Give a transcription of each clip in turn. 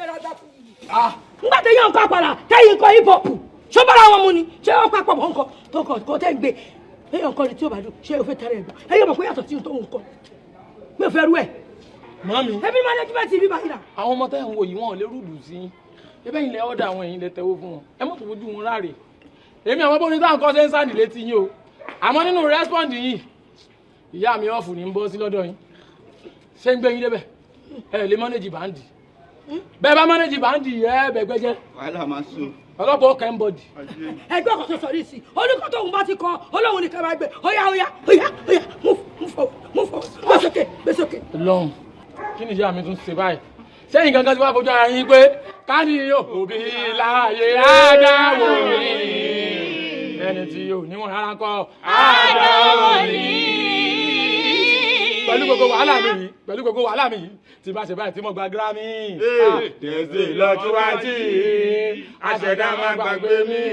fẹ́ lọ gbà fún yìí. Nígbà tí yóò ń kọ́ àpàlà, tẹ́yìn kọ́ hip hop, ṣó bára wọn mu ni? Ṣé wọ́n papọ̀ mọ́ nǹkan tó kọ̀ kọ́ tẹ́ ń gbé? Èèyàn kọ́ ni tí ó bá dùn, ṣé o fẹ́ tẹ́rẹ̀ ẹ̀ gbọ́? Ẹ̀yọ́ mọ̀ pé yàtọ̀ sí ohun tó ń kọ́, mi ò fẹ́ rú ẹ̀. Màmí. Ẹbí management bí báyìí rà. Àwọn ọmọ tẹ́ ń wò yìí, wọn ò lè rude sí i. Ebe yìí lẹ ọ́dà àwọn èyí lẹ tẹ́wọ́ fún wọn. Ẹ mọ̀ tó fojú wọn ráre. Èmi àwọn bóni táwọn kọ́ ṣe ń sáàdì létí yín o. Àmọ́ nínú respond yìí, ìyá mi ọ̀fù ní ń bọ́ sí lọ́dọ̀ yín. Ṣé ń gbé yín débẹ̀? Ẹ lè manage band. Bẹ́ẹ̀ bá manage band, ẹ bẹ̀gbẹ́ jẹ́. Wàhálà máa sùn. Ọlọ́pàá ọkẹ́ ń bọ̀dì. Ẹgbẹ́ ọkọ̀ tó sọ ní ìsìn, olùkọ́ tóun bá ti kọ olóhùn nìkan máa gbé. Óyá, óyá, óyá, óyá, move, move forward, move forward, gbé sókè, gbé sókè. Lọ́hùn, kí ni ìyá mi tún ṣe báyìí? Sẹ́yìn gangan tí wàá fojú ara yín pé ká ní òbí láàyè àdáwò ní ẹni tí ò níwọ̀n rárá kọ́ àdáwò ní. Pẹ̀lú gbogbo wàhálà mi yìí, pẹ̀lú gbogbo wàhálà mi yìí, tí bá ṣe báyìí tí mo gba Grammy. Tẹ̀sí lọ́jọ́wájú, àṣẹ̀dá máa gbàgbé mi.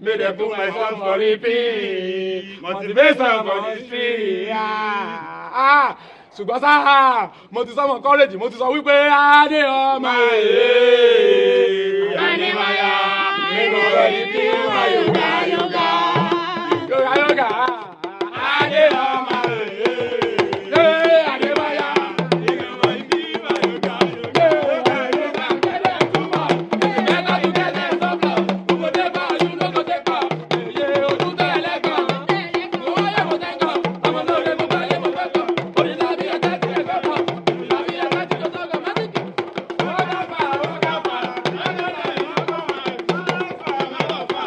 May they put my song for repeat, motivation for the street. Ah, ṣùgbọ́n sáà mo ti sọ mọ kọ́lẹ́jì, mo ti sọ wípé adé ọmọ ẹ̀ Adémáyà nínú ẹni tí wọ́n yoga yoga yoga yoga adé ọmọ ẹ̀ Adémáyà nínú ẹni tí wọ́n yoga yoga yoga. Kẹ́lẹ́ túbọ̀ mẹ́ta tún kẹ́lẹ́ sọ́kọ̀ gbogbo dẹ́gbà yún lóko dẹ́gbà èyí ojú tẹ̀lé kan owó yẹ mo tẹ́ kan ọmọ lóore mo bá yẹ mo fẹ́ kọ́ onílàbí ẹ̀ka tí ẹ̀fẹ́ kọ́ onílàbí ẹ̀ka tí ọjọ́ kan má ti kì. Ó dàgbà, ó dàgbà, ó dàgbà, ó dàgbà.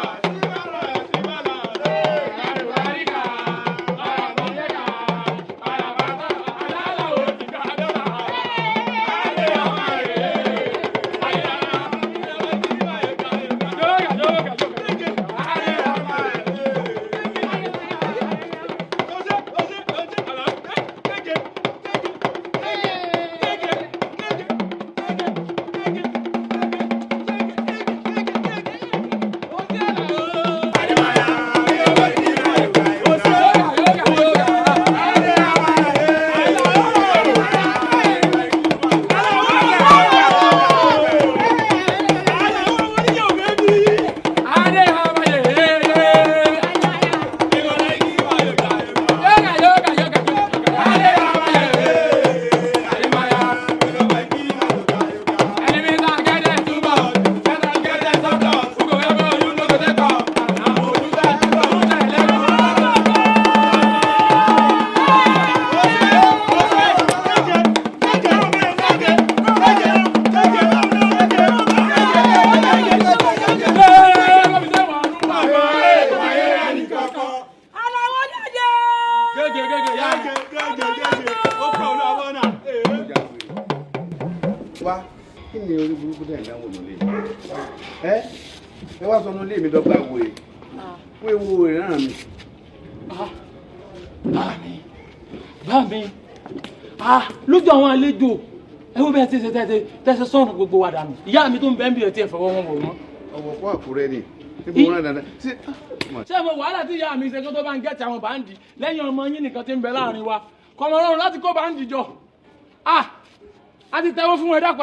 Aláwọ̀ dàdé. Gègé gègé ya. Wá, kí ni orí burúkú dẹ̀ ń dánwò nílé ẹ? Ẹ wá sọ nílé mi dọ́gba wo e fún ewu ìran mi. Bá mi, bá mi, ah, lójú àwọn àlejò, ẹ wo bẹ́ẹ̀ tí ṣe tẹ́sẹ̀ sọ̀rọ̀ gbogbo wa dànù. Ìyá mi tó ń bẹ́ẹ̀ ń bí ẹ tí ẹ fọwọ́ wọn wọ̀ wọ́n. Ọwọ́ kó Àkúrẹ́ ni níbo wọn dandan sí. Ṣé mo wàhálà tí ìyá mi ṣe kó tó bá ń gẹ̀ẹ́tì àwọn band lẹ́yìn ọmọ yín nìkan tí ń bẹ láàrin wa kọmọ rọrùn láti kó band jọ? Ah, a ti tẹ́wọ́ fún wọn, ẹ dákun.